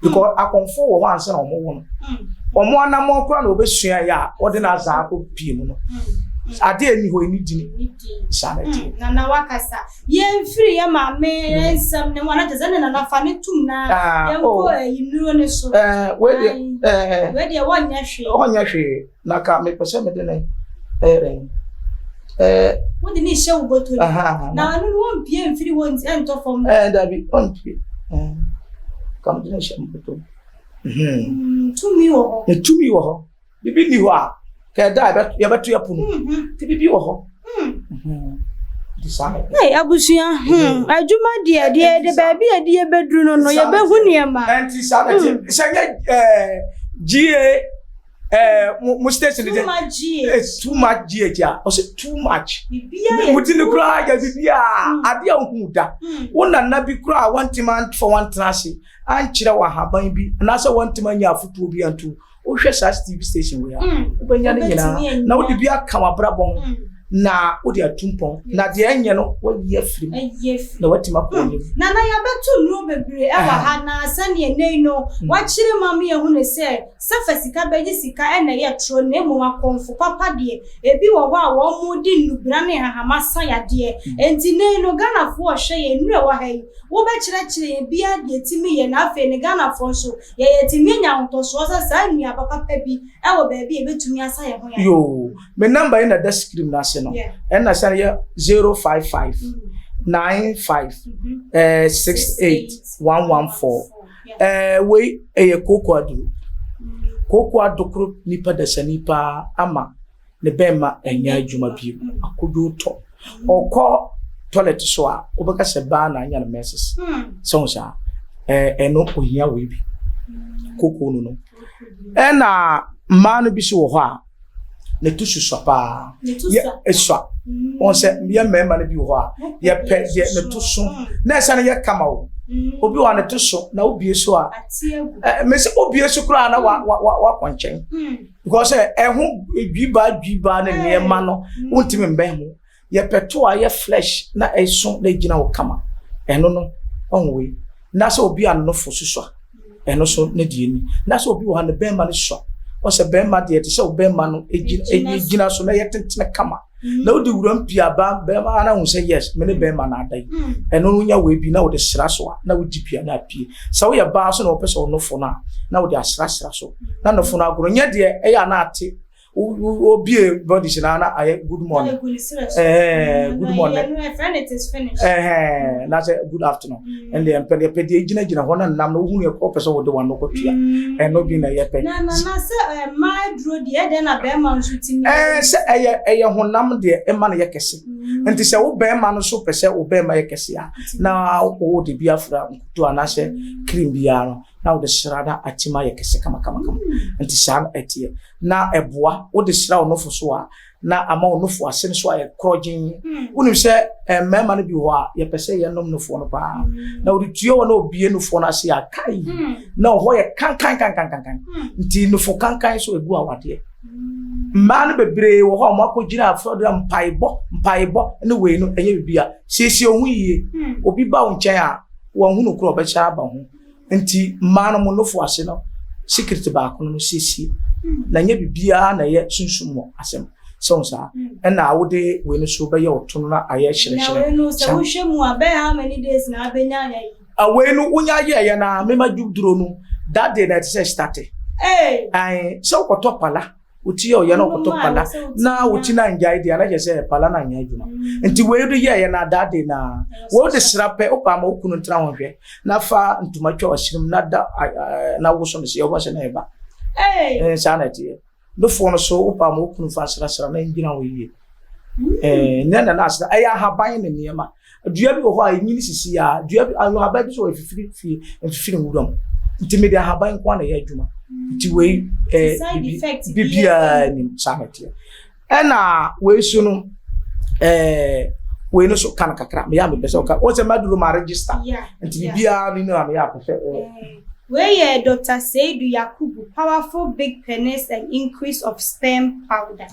Because akɔmfoɔ wɔ hɔ ansa na wɔn wo no. Wɔn anammɔn koraa na wɔbɛsua yɛ a wɔde no azaa akɔ pie mu no. Adeɛ a ɛnni hɔ ɛnni dini. Saa na ɛteɛ. Nana wakasa. Yɛmfiri yɛ maame nsɛm ne ho ana kyerɛ sɛ ne nana fa ne tum na yɛnkɔ ayi nnuro ne so. Wei deɛ wei deɛ wɔnyɛ hwee. Wɔnyɛ hwee. Na ka mepɛ sɛ mede ne ɛyɛ dɛn? Ɛɛ. Wode ne hyɛ wo bɔtɔ mu. Na ɛno no wɔmpie mfiri hɔ nti ɛntɔ fam. Ɛɛ dabi ɔmpie. Ɛɛ ka mede ne hyɛ me bɔtɔ mu. Tumi wɔ hɔ. Na tumi wɔ hɔ. Bibi nni hɔ a ka ɛda a yɛbɛto yɛ pono. Nti bibi wɔ hɔ. Hey, abusua, adwuma deɛ deɛ de baabi a deɛ bɛduru no no yɛbɛhu nneɛma. Ɛnti saa na ɛteɛ. Sɛ nyɛ ɛɛ GA. Ɛɛ mo mo station de. Too much GH. Too much GH a ɔsɛ too much. Mo ti ne koraa yɛ bibiara adeɛ a ohun da. Wo nana bi koraa a wɔntumi anfa wɔntena ase ankyerɛ wɔ ahaban bi anaasɛ wɔntumi anya afotuo bi anto. Wohwɛ saa TV station wei a wobɛnya ne nyinaa na wode bi aka w'abrabɔ ho na wode atu mpɔn na deɛ ɛnyɛ no wayi afiri mu na watumi akɔ anim. Nana yɛabɛto nnuro bebree ɛwɔ ha na sɛdeɛ nnɛ yi no wakyerɛ mu ama yɛahu no sɛ Sɛ fa sika bɛgye sika na ɛyɛ toro na mmom akɔmfo papa deɛ ebi wɔ hɔ a wɔn de nnubena ne nhahama sa yadeɛ. Enti nnɛ yi no Ghanafoɔ ɔhwɛ yɛn nnuru a ɛwɔ ha yi wo bɛ kyerɛkyerɛ yɛn biara deɛ ɛtumi yɛ na afei no Ghanafoɔ nso yɛ yɛtumi anya ahotɔsoɔ sɛ saa nnuaba papa bi wɔ baabi a yɛbɛtumi asa yɛn ho yadeɛ. Yoo, me number yi na ɛda screen no ase no, ɛna sane yɛ 055 95 68 114. Ɛɛ wei ɛyɛ kooko aduro. Kooko adokoro nipa dasani paa ama ne bɛɛma ɛnyɛ adwuma bio. Akodwo tɔ. Ɔkɔ toilet so a wobɛka sɛ baa na anya no menses. Sɛ wo saa. Ɛɛ ɛno ohia wei bi. Kooko no no. Ɛna mmaa no bi so wɔ hɔ a ne to susua paa. Yɛ esua. Wɔn sɛ yɛ mmarima no bi wɔ hɔ a yɛpɛ deɛ ne to so na ɛsɛ no yɛ kama o. Obi wɔ ne to so na obie so a ɛ mesi obie so koraa na wa wa wa wakɔ nkyɛn because ɛho dwibaa dwibaa ne nneɛma no wontumi mbɛn ho. Yɛpɛ to a ɛyɛ flesh na ɛso na egyina hɔ kama. Ɛno no, ɔho wei. Na sɛ obi a nofo susua, ɛno so ne deɛ ni. Na sɛ obi wɔ ha ne bɛrima no sua, ɔsɛ bɛrima deɛ te sɛ bɛrima no egyina so na ɛyɛ tentene kama. Na wode wuram pii aba bɛrima na hu sɛ yes, me ne bɛrima na ada yi. Ɛno no nya wei bi na wode sra so a na wodi pii na apue. Sɛ woyɛ baa so na wɔpɛ sɛ ɔnofo no a, na wode asrasra so. Na nofo no agoro nyɛ deɛ ɛyɛ a na ate. Wobie body na na ayɛ good morning. Ɛɛ good morning. Ɛhɛn na sɛ good afternoon. Ɛnna yɛn pɛ deɛ pɛ deɛ gyinagyina hɔ na nam na wohunu yɛ kɔ pɛ sɛ wɔde wɔn ano kɔtua. Ɛno bi na yɛ pɛ. Na na na sɛ mmaa aduro deɛ ɛdɛn na bɛrima nso tumi. Ɛɛ sɛ ɛyɛ ɛyɛ honam deɛ ɛma no yɛ kɛse. Nti sɛ wo bɛrima no nso pɛ sɛ wo bɛrima yɛ kɛse a na wo de bi afra nkuto anaasɛ cream biara no na wode sra na atim ayɛ kɛse kamakamakama. Nti saa na ɛteɛ. Na ɛboa wode sra wo nofo so a na ama wo nofo ase no so ayɛ korɔgyenn. Wonim sɛ mmarima no bi wɔ hɔ a yɛpɛ sɛ yɛnom nofoɔ no paa. Na wode tue hɔ na obie nofoɔ no ase a kai na ɔhɔ yɛ kankankankankan. Nti nofo kankan so egu awadeɛ. Mmaa no bebree wɔ hɔ a wɔakɔgyina afɔdura mpaebɔ mpaebɔ ne wei no ɛnyɛ biribi a siesie wo ho yie. Obi ba wo nkyɛn a wɔnhunu korɔ ɔbɛhyɛ aba ho. Nti mmaa no mo nofo ase no secret baako no siesie na nyɛ biribiara na ɛyɛ sunsum mu asɛm sɛ wo saa ɛna wode wei no so bɛyɛ ɔto no na ayɛ hyerɛhyerɛ. Na wei no sɛ wohwɛ mu a bɛyɛ how many days na abɛnya ayɛ yi? Wei no wonya yɛɛyɛ na mema dwuduro no that day na ɛte sɛ starte. Ae sɛ wokɔtɔ pala wo ti yɛ ɔyɛ na ɔkɔtɔ pala na wo ti na ngyae deɛ na kyerɛ sɛ pala na nyɛ adwuma mm. nti wei de yɛɛyɛ na that day na wei de sra pɛ wopɛ ama wo kunu ntena ho hwɛ na fa ntoma twa w'asirim na da na woso no sɛ yɛwɔ sɛ na ɛba saa na ɛteɛ nofoɔ no so wopɛ ama wo kunu fa srasra na ngyina hɔ yie mm. nyɛ na na asra ɛyɛ ahaban ne nneɛma Dua bi wɔ hɔ a enyini sisi a, dua bi ahaban bi so wɔ efifiri fie, mfifiri nwura mu. Nti mede ahaban nko na ɛyɛ adwuma. Nti wei ɛɛ bibi bibiara nim saa na ɛteɛ. Ɛna wei so no ɛɛ wei no so ka no kakra meyɛ a mepɛ sɛ ɔka wɔn sɛ maduro ma register nti bibiara no na meyɛ a pɛ sɛ ɛɛ. Wei yɛ Doctor Seidu Yakubu powerful big penis and increase of sperm powder.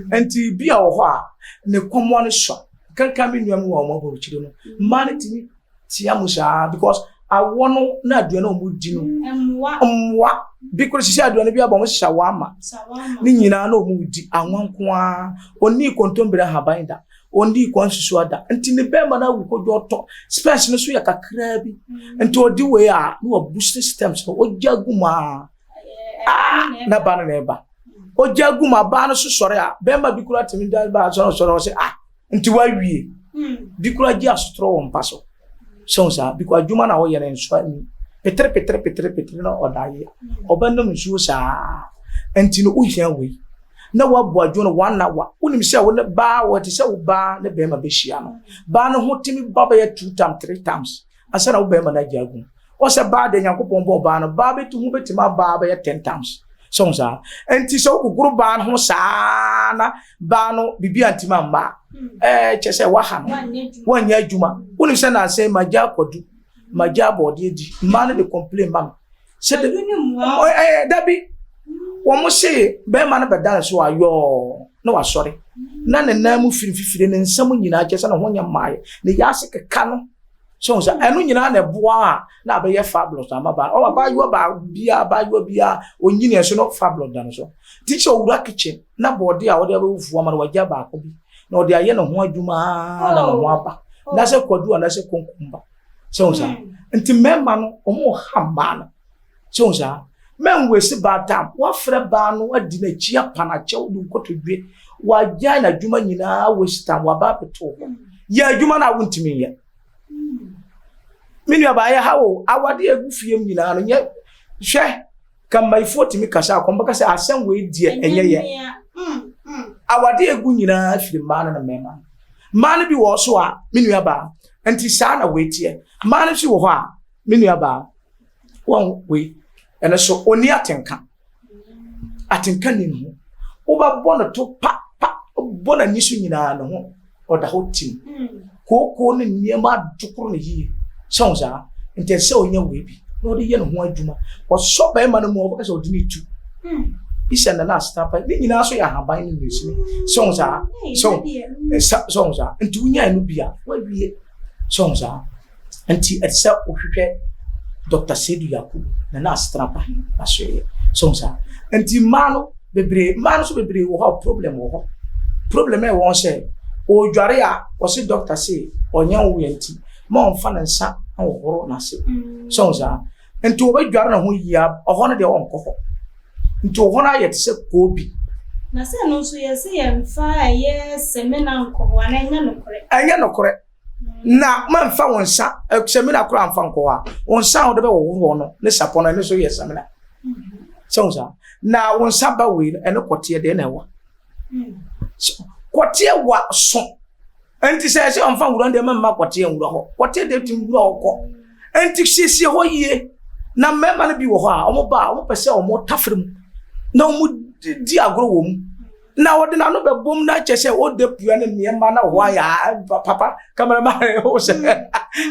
Nti bi a wɔ hɔ a ne kɔmmoa no sua. Kankan me nua mu wɔ wɔn aburokyire no mmaa no tumi tia mu saa because awɔ no na aduane a wɔn di no mmoa mmoa bi koro sisi aduane bi abɔ wɔn shawarma ne nyinaa na wɔn di anwa nko ara oni kontombere ahaban da oni kwan susu ada nti ne bɛrima no awu kodwo ɔtɔ spɛs no so yɛ kakraa bi nti ɔdi wei a na wabu systems no ɔgya gu mu a ah na ba no na ɛba ɔgya gu mu abaa no so sɔre a bɛrima bi kura tumi da ba sɔre sɔre ɔsɛ ah nti wawie hmm. bi kura gye asotorɔ wɔ mpa so sɛn saa bi kura adwuma na ɔyɛ no nso ani petere petere petere petere na ɔda ayɛ hmm. ɔbɛnom nsuo saa nti no wohia wei na wabɔ adwuma no one hour wonim sɛ wo ne baa wɔte sɛ wo baa ne bɛrima bɛhyia no baa no ho tumi ba bɛyɛ two times three times ansa na wo bɛrima no agye agu Ɔsɛ baa deɛ Nyankopɔn bɔɔ baa no, baa bɛtu ho bɛtumi abaa bɛyɛ ten times. Sɛ ho saa. Nti sɛ wokokoro baa no ho saa na baa no biribi antimi amma a, ɛɛ kyɛ sɛ waha no. Wanyɛ adwuma. Wonim sɛ nansa yi magya akwadu, magya abɔɔdeɛ di. Mmaa no de complain ma me. Sɛ de, ɛɛ dabi, wɔn se bɛrima no bɛda ne so a yɔɔ na wasɔre. Na ne nan mu firi fifire, ne nsa mu nyinaa kyɛ sɛ ne ho nyɛ mmaeɛ. Ne yaase keka no. So sɛ ɛno nyinaa na ɛboa a na abɛyɛ fabulous ama baa ɔwɔ abaayewa baa biara abaayewa biara onyini ɛso no fabulous da no so ti sɛ owura kitchen na bɔɔde a ɔde abɛwɔ fufuo ama no wagya baako bi na ɔde ayɛ ne ho adwuma na ne ho aba na sɛ kwadu anaasɛ konkumba sɛ wɔn saa nti mmarima no wɔn ha mmaa no Sɛ wohu saa? Mɛnwesi baa tam. Woafrɛ baa no adi n'akyi apa no akyɛw de nkotodwe. Wagyae n'adwuma nyinaa waste time waba abɛto hɔ. Yɛ adwuma no a wontumi nyɛ. Me nua baa yɛ ha o, awade a egu fie mu nyinaa no nyɛ hwɛ ka mmayifoɔ tumi kasa akɔm bɛka sɛ asɛm wei deɛ ɛnyɛ yɛ. Awade a egu nyinaa firi mmaa no ne mmarima no. Mmaa no bi wɔ hɔ so a me nua baa nti saa na wei teɛ. Mmaa no nso wɔ hɔ a me nua baa Wɔn wei, ɛno so ɔnni atenka. Atenka nni ne ho. Wobɛbɔ no to pa pa, bɔ n'ani so nyinaa ne ho, ɔda hɔ tim. Kookoo ne nneɛma adokoro no yie. Sɛ wo saa, nti ɛsɛ sɛ ɔnya wei bi na ɔde yɛ ne ho adwuma. Ɔsɔ bɛrima no mu a, ɔbɛka sɛ ɔde ne tu. Bi sɛ nana asetena pa, ne nyinaa so yɛ ahaban ne nnwesini. Sɛ wo saa, sɛ wo, sɛ wo saa, nti wonya ɛno bi a, wawie. Sɛ wo saa. Nti ɛte sɛ wohwehwɛ Dr. Seidu Yakubu na na asetena pa he n'asoɛeɛ. So hu saa? Nti mmaa no bebree, mmaa no nso bebree wɔ hɔ a problem wɔ hɔ. Problem a ɛwɔ hɔ sɛ, ɔredware a, ɔse doctor se ɔnyɛ wo yɛ nti, ma ɔmfa ne nsa nhohoro n'ase. So hu saa? Nti ɔbɛdware ne ho yie a, ɔhɔ no deɛ ɔnkɔ hɔ. Nti ɔhɔ no ayɛ te sɛ koobi. Na sɛ ɛno nso yɛse yɛmfa ɛyɛ samina nkɔ hɔ anaa ɛnyɛ nokorɛ? Ɛnyɛ nokorɛ. Na mamfa wo nsa, samina koraa mfa nkɔ hɔ a, wo nsa a wode bɛhohoro hɔ no ne sapɔ no, ɛno nso yɛ samina. Sɛ wo saa. Na wo nsa ba wei no, ɛno kɔteɛ deɛ na ɛwa. Kɔteɛ wa so. Nti sɛ ɛsɛ ɔmfa nwura deɛ mɛmma kɔteɛ nwura hɔ. Kɔteɛ deɛ tumi wura hɔ kɔ. Nti siesie hɔ yie. Na mmarima no bi wɔ hɔ a, wɔn ba a, wɔn pɛ sɛ wɔn tafere mu na wɔn di agorɔ wɔ mu. Na wɔde n'ano bɛbom na kyɛ sɛ ɔda pua ne nneɛma na hɔ ayɛ papa kameraman o sɛ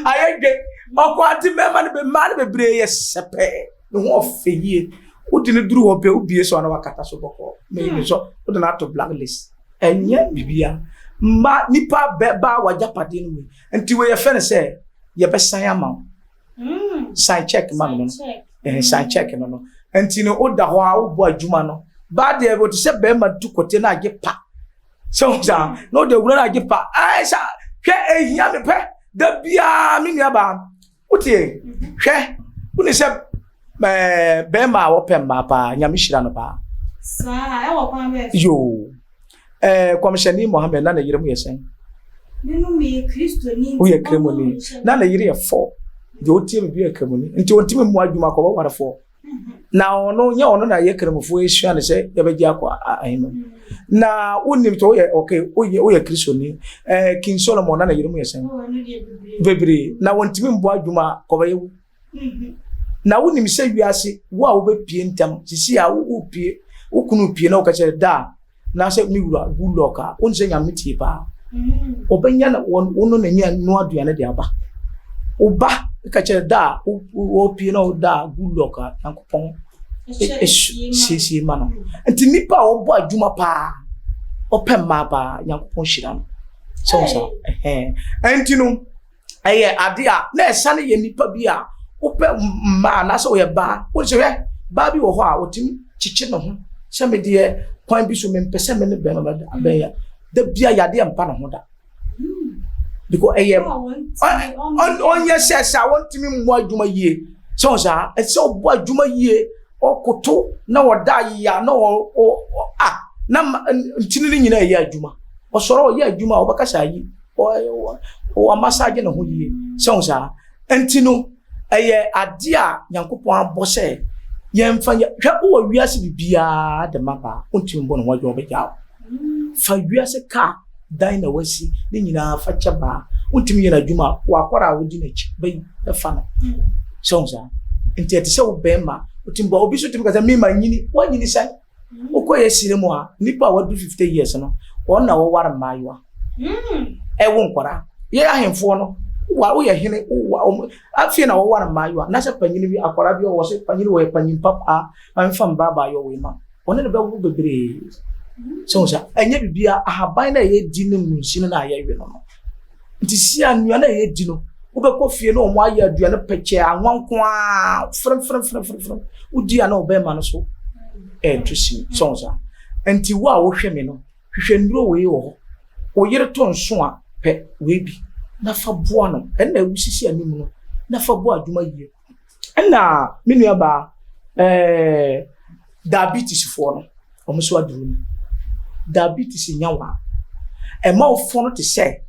ayɛ dwe ɔkɔ ante mmarima no mmaa no bebree yɛ sɛpɛɛ ne ho ɔfɛ yie wode no duru hɔ pɛ wobie so ana wakata so bɔkɔɔ mɛyi sɔ wode no ato black list ɛnyɛ bibia mma nipa bɛba wagyapadeɛ no wei nti wei yɛfɛ no sɛ yɛbɛsan ama wo mm. sign check ma me no no sign check no no nti no woda hɔ a wobɔ adwuma no baa deɛ wɔte sɛ bɛrima tu kɔte no agye pa sɛ wo saa na wode awura no agye pa ɛɛ sa hwɛ ehia me pɛ da biara me nua baa wotie hwɛ wone sɛ ɛɛ bɛrima a wɔpɛ mmaa paa nyame hyira no paa saa ɛwɔ kwan bɛɛ yoo Ɛɛ kɔmhyɛni Mohammed na ne yere mu yɛ sɛn? Woyɛ kremoni. Na ne yere yɛ fɔ. Deɛ ɔtie me bi yɛ kremoni. Nti ɔntumi mmu adwuma kɔ wɔware fɔ. Na ɔno nyɛ ɔno na yɛ kremofoɔ esua ne sɛ yɛbɛgye akɔ ahemma mu. Na wonim sɛ woyɛ okay woyɛ woyɛ kristoni. Ɛɛ King Solomon na ne yere mu yɛ sɛn? Bebree. Na wɔntumi mbu adwuma kɔbɛyɛ wu. Na wonim sɛ wiase wo a wobɛpie ntɛm sisi a wopie wo kunu pie na woka kyerɛ da a na sɛ me wura good luck a wonim sɛ nyame tie paa ɔbɛnya na wo no n'ani no aduane de aba wo ba ka kyerɛ da a wɔpie na wo da a good luck a nyankopɔn siesie ma no nti nipa a ɔbɔ adwuma paa ɔpɛ mmaa paa nyankopɔn hyira no sɛ wo sa ɛhɛn nti no ɛyɛ ade a na ɛsane yɛ nipa bi a wopɛ mmaa anaasɛ woyɛ baa wosɛ hwɛ baa bi wɔ hɔ a wɔtumi kyekye ne ho sɛ me deɛ kwan bi so mempɛ sɛ me ne bɛrima bɛyɛ da bia yadeɛ mpa ne ho da because ɛyɛ ɔnyɛ sɛ sɛ wɔntumi mmɔ adwuma yie sɛ wɔn saa ɛsɛ ɔbɔ adwuma yie ɔkoto na ɔda yia na ɔ ɔ a na ntini no nyinaa ɛyɛ adwuma ɔsɔrɔ ɔyɛ adwuma a ɔbɛka sɛ ayi Wɔamassage ne ho yie. Sɛ wo saa. Nti no, ɛyɛ adeɛ a Nyankopɔn abɔ sɛ yɛmfa nyɛ. Hwɛ, wowɔ wiase biribiara de ma paa, wontumi mbɔ ne ho adwuma ɔbɛgyaa wo. Fa wiase kaa, dan na wasi, ne nyinaa fa kyɛ baa. Wontumi yɛ no adwuma a, wakɔra a wodi n'akyi bɛyi bɛfa no. Sɛ wo saa. Nti ɛte sɛ wo bɛrima, wotumi bɔ. Obi nso tumi ka sɛ, me ma nyini. Woanyini sɛn? Wokɔ yɛ sire mu a, nnipa a wɔadu 50 years no, wɔn na wɔware mmaayewa. Ɛwo nkwadaa. Yɛ ahemfoɔ no, wa woyɛ hene, wa wɔn afei na wɔware mmaayewa. Na sɛ panyin bi akwadaa bi ɔwɔ sɛ panyin wɔyɛ panyin papa, ma mfa mba abaayewa wei ma. Wɔne no bɛwo bebree. Sɛ wɔn sɛ ɛnyɛ biribiara ahaban na ɛyɛ di ne nunsi no na yɛwe no no. Nti si a nnuane a yɛdi no, wobɛkɔ fie na wɔn ayɛ aduane pɛkyɛɛ anwa nko ara fremfremfremfrem. Wodi a na ɔbɛrima no so ɛreto sin. Sɛ wɔn saa. Nti wo a wohwɛ me no, hwehwɛ nnuro wei wɔ hɔ. Wo yere to nso a, pɛ wei bi na fa boa no. Ɛnna wosisi anim no, na fa bɔ adwuma yie. Ɛnna me nuabaa ɛɛ diabetes foɔ no, wɔn nso aduro no. Diabetes nya wo a, ɛma wo fɔn te sɛ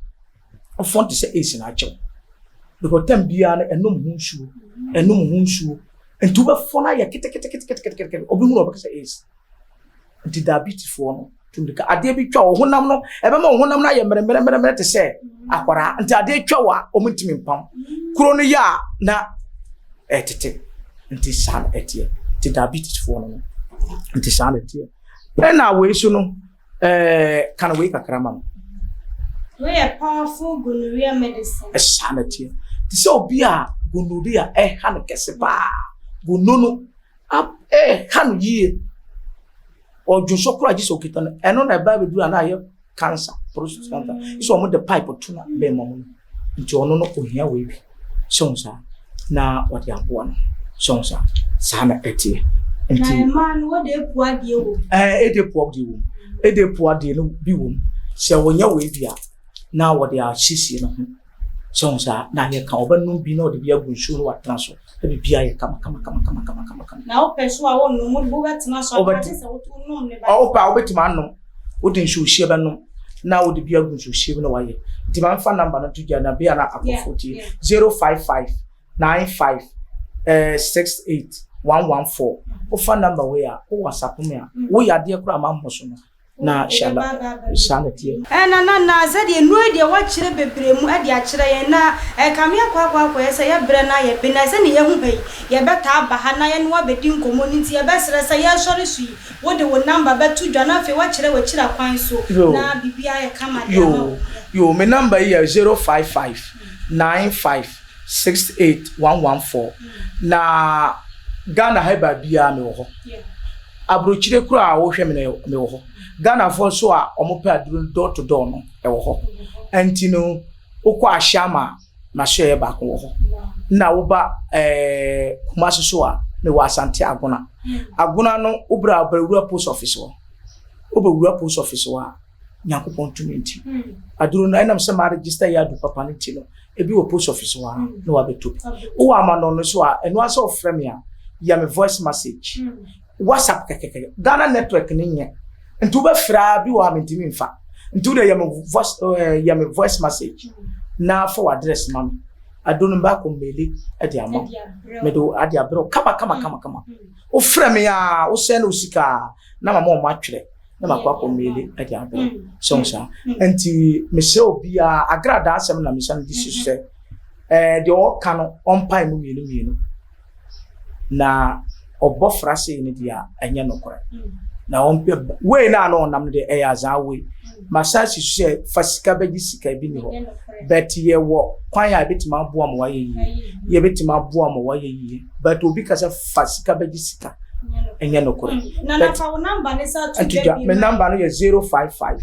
wo fɔn te sɛ AIDS na akyɛw. Because time biara no ɛnom ho nsuo, ɛnom ho nsuo. Nti wobɛfɔn ayɛ keteketeketekete. Obi hu na ɔbɛka sɛ AIDS. Nti diabetes foɔ no tumi ka adeɛ bi twa wɔ honam no ɛbɛma wɔn honam no ayɛ mmerɛmmerɛmmerɛ te sɛ akwaraa nti adeɛ twa wɔ a wɔn ntumi mpam kuro no yɛ a na ɛtete nti saa na ɛteɛ nti diabetes foɔ no no nti saa na ɛteɛ ɛna wei so no ɛɛ kan wei kakra ma no. Wei yɛ powerful gonorrhea medicine. Ɛsaa na ɛteɛ te sɛ obi a gonorrhea ɛha no kɛse paa gono no. Ɛha no yie. Ɔdwonsɔ koraa gye sɛ ɔkita no. Ɛno na ɛba abɛduru a na ayɛ cancer, prostate cancer. Gye sɛ wɔde pipe to no bɛrima mu no. Nti ɔno no ɔhia wei bi. Sɛ wo saa. Na wɔde aboa no. Sɛ wo saa. Saa na ɛteɛ. Nti. Na mmaa no wɔde epu adeɛ wɔ mu. Ɛɛ ɛde epu adeɛ wɔ mu. Ɛde epu adeɛ no bi wɔ mu. Sɛ wɔnya wei bi a na wɔde asiesie ne ho. Sɛ wo saa. Na ayɛ ka ɔbɛnom bi na ɔde bi agu nsuo na watena so. Na biribiara yɛ kama kama kama kama kama kama kama. Na wopɛ so a wonnom, wobɛtena so anaa gye sɛ wonom ne ba. Wopɛ a wobɛtumi anom, wode nsuohyeɛ bɛnom na wode bi agu nsuohyeɛ mu na wayɛ. Nti ma mfa number no to dwa na bia na akorɔfoɔ tie. 055 95 68 114. Wofa number wei a, wo whatsapp me a, wo yadeɛ koraa a mammɔ so no, na hyɛ da saa na ɛteɛ. Ɛna na na sɛdeɛ nnuro yi deɛ woakyerɛ bebree mu de akyerɛ yɛn na ɛkame akɔ akɔ akɔyɛ sɛ yɛ berɛ no ayɛ be na sɛdeɛ yɛhu ha yi yɛbɛtaa aba ha na yɛne wo abɛdi nkɔmmɔ no nti yɛbɛsrɛ sɛ yɛresɔre so yi wode wo number bɛto dwa na afei woakyerɛ w'akyiri akwan so na biribiara ayɛ kama de ama wo. Yoo me number yi yɛ 055 95 68 114 na Ghana ha baabiara mewɔ hɔ. Abrokyire koraa a wohwɛ me no mewɔ hɔ. Ghanafoɔ nso a wɔpɛ aduro no door to door no ɛwɔ hɔ. Ɛnti no wokɔ Ashama a m'asoɛeɛ baako wɔ hɔ. Na woba ɛɛ Kumasi so a mewɔ Asante Agona. Agona no wobra wobɛwura post office hɔ. Wobɛwura post office hɔ a Nyankopɔn tumi nti. Aduro no ɛnam sɛ ma register yɛ adu papa no nti no ebi wɔ post office hɔ a na wabɛtɔ bi. Wowɔ amanɔne so a ɛno ara sɛ ɔfrɛ me a yɛ me voice message. WhatsApp kɛkɛkɛ. Ghana network no nyɛ. Nti wobɛfrɛ a bi wɔ hɔ a mentumi mfa. Nti wode yɛ me voice yɛ me voice message na fa w'address ma me. Aduro no mbaakɔ maili de ama wo. Mede ade abrɛ wo kama kama kama kama. Wofrɛ me a wosɛn wo sika a na mama wɔn atwerɛ. na makɔ akɔ meele de abrɛ sɛ wo saa nti mesrɛ obiara agradaa asɛm na mesan de si so sɛ ɛɛ deɛ ɔka no ɔmpae mu mmienu mmienu na ɔbɔ fra sei no deɛ a ɛnyɛ nokorɛ na ɔmpɛ wei no a na ɔnam no deɛ ɛyɛ azaa wei masan si so sɛ fa sika bɛgye sika bi ni hɔ but yɛwɔ kwan a yɛbɛtumi aboa ma wayɛ yie yɛbɛtumi aboa ma wayɛ yie but obi ka sɛ fa sika bɛgye sika ɛnyɛ nokorɛ. Mm. Nana fa wo number ne sa to dwa bi. Me number no yɛ 055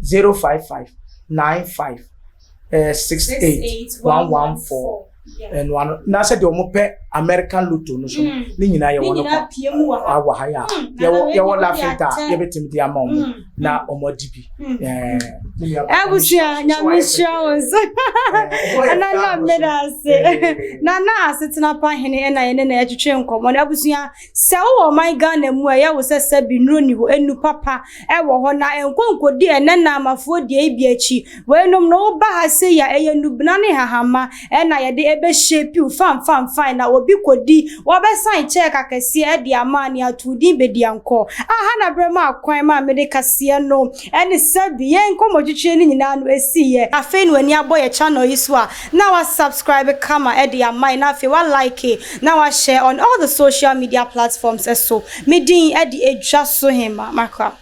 055 95 68 114. Ɛno ano na sɛ deɛ wɔn pɛ American lotto no so mm. ne nyinaa yɛ wɔn kɔ awɔ ha yɛ a mm. yɛwɔ yɛwɔ lafinta yɛbɛtumi de ama wɔn mm. na wɔn adi bi. Abusua nyame nhyira wo nso. Nana mmeda ase. Nana asetena pa hene ɛna yɛne na yɛtwetwe nkɔmmɔ no. Abusua sɛ wowɔ ɔman Ghana mu a ɛyɛ wo sɛ sɛbi nnuro ni hɔ, enu papa ɛwɔ hɔ na ɛnkɔ nkɔdi ɛnɛ naamafoɔ deɛ yi bi akyi. Weinom no woba ha sei a ɛyɛ nnubena ne hahama ɛna yɛde ɛbɛ shape wo fan fan fan na obi kɔdi wɔbɛsan check akɛseɛ ɛde ama ne ato din bɛdiankɔ. Aha na berɛ maa kwan maa mede kaseɛ no ɛne sɛbi yɛn nkɔmmɔtwetwe no nyinaa no ɛsiiɛ. Afei na w'ani abɔ yɛ channel yi so a na wa subscribe kama ɛde ama yɛn na afei wa like na wa share on all the social media platforms so. Me din ɛde Adwasohema Makra.